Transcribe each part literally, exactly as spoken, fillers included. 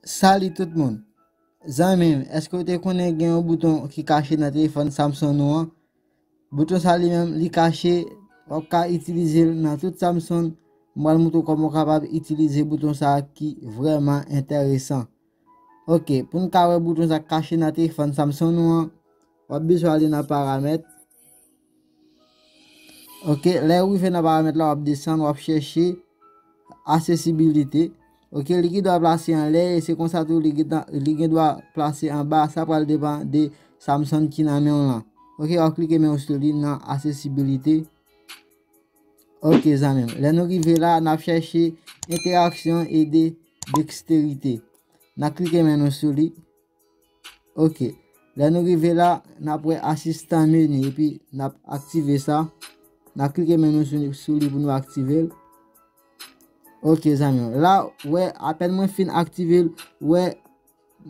Salut tout moun. Zanmi m, èske w te konnen gen yon bouton ki kache nan telefòn Samsung ou an? Bouton sa li menm, li kache, w ap ka itilize l nan tout Samsung. M pral montre w kòman w kapab itilize bouton sa ki vrèman enteresan. Ok, pou n ka wè bouton sa k kache nan telefòn Samsung nou an, w ap bezwen ale nan paramèt. Ok, lè w rive nan paramèt la, w ap desann, w ap chèche aksesibilite. Ok, li gen dwa plase anlè, e se konsa tou li gen, li gen dwa plase anba, sa pral depann de Samsung ki nan men w lan. Ok, w ap klike men w sou li nan aksesibilite. Ok, zanmi m. Lè nou rive la, n ap chèche entèraksyon e de deksterite. N ap klike men nou sou li. Ok. Lè nou rive la, n ap wè asistan meni epi n ap aktive sa. N ap klike men nou sou, sou li pou nou aktive l. Ok, zanmi m. La, wè, apèn mwen fin aktive l, wè,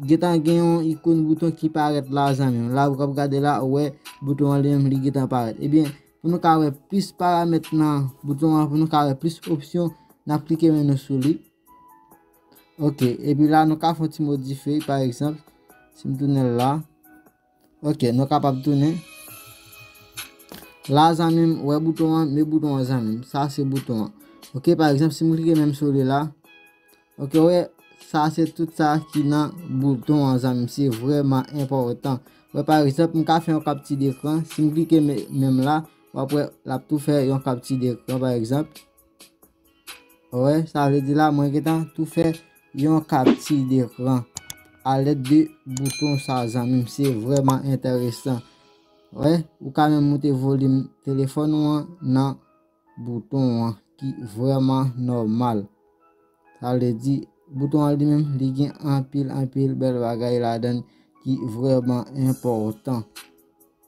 gentan gen yon ikòn bouton ki parèt la, zanmi m. La, ou k ap gade la, ou wè, bouton an li menm, li gentan parèt. Ebyen, pou nou ka wè plis paramèt nan bouton an, pou nou ka wè plis opsyon, n ap klike men nou sou li. Ok, epi la, nou ka fè yon ti modifye, pa egzanp, si m tounen l la. Ok, nou kapab tounen. La, zanmi m, wè bouton an, men bouton an, zanmi m. Sa se bouton an. Ok, pa egzanp, si m klike menm sou li la, ok, wè, sa se tout sa ki nan bouton an, zanmi m. Se vrèman enpòtan. Wè, pa egzanp, m ka fè yon kapti dekran. Si m klike me-, menm la, w ap wè, l ap tou fè yon kapti dekran, pa egzanp. Wè, sa vle di la, mwen gentan tou fè yon kapti dekran alèd de bouton sa, zanmi m. Se vrèman enteresan. Wè, ou ka menm moute volim telefòn ou an nan bouton an ki vrèman nòmal. Sa vle di, bouton an li menm, li gen anpil, anpil bèl bagay ladan l ki vrèman enpòtan.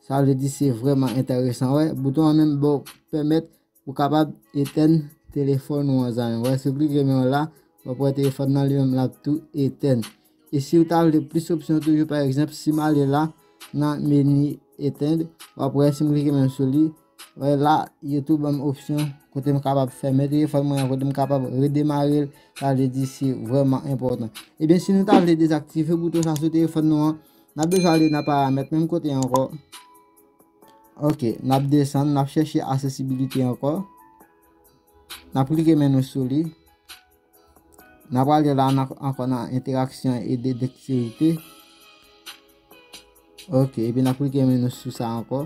Sa vle di, se vrèman enteresan. Wè, bouton an menm ba w pèmèt ou kapab etèn telefòn ou an, zanmi m. Wè, si w klike men w la, w ap wè telefòn nan li menm l ap tou etèn. E si w ta vle plis opsyon toujou, pa egzanp, si m ale la, nan meni etèn, w ap wè si m klike menm sou li, wè la, yo tou ban m opsyon kote m kapab fèmen telefòn mwen an, kote m kapab redemare l, sa vle di se vrèman enpòtan. Ebyen, si nou ta vle dezaktive bouton sa sou telefòn nou an, n ap bezwen ale nan paramèt, menm kote ankò. Ok, n ap desann, n ap chèche aksesibilite ankò. N ap klike men nou sou li. N ap ale la nan, ankò nan entèraksyon e de deksterite. Ok, epi n ap klike men nou sou sa ankò.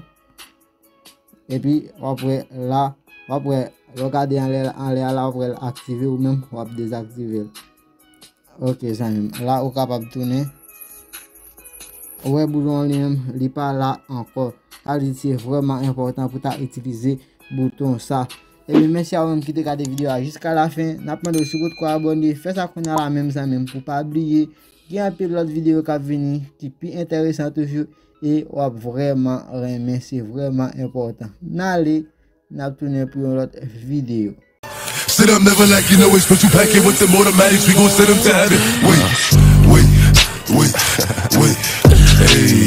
Epi, w ap wè la, w ap wè, lè w gade anlè, anlè a la, w ap wè l aktive ou menm, w ap dezaktive l. Ok, zanmi m. La, ou kapab tounen. Ou wè bouton an li menm, li pa la ankò. Sa vle di se vrèman enpòtan pou ta itilize bouton sa. Ebyen, mèsi a ou menm ki te gade videyo a jiska lafen. N ap mande w si w potko abòne, fè sa kounye a la menm, zanmi m, pou w pa bliye. Gen anpil lòt videyo k ap vini ki pi enteresan toujou e w ap vrèman renmen. Se vrèman enpòtan. N ale, n ap tounen pou yon lòt videyo. Sit up, never lack, you know it's put you pack it with them automatics, we gon send them to heaven. Wait, wait, wait, wait. Hey,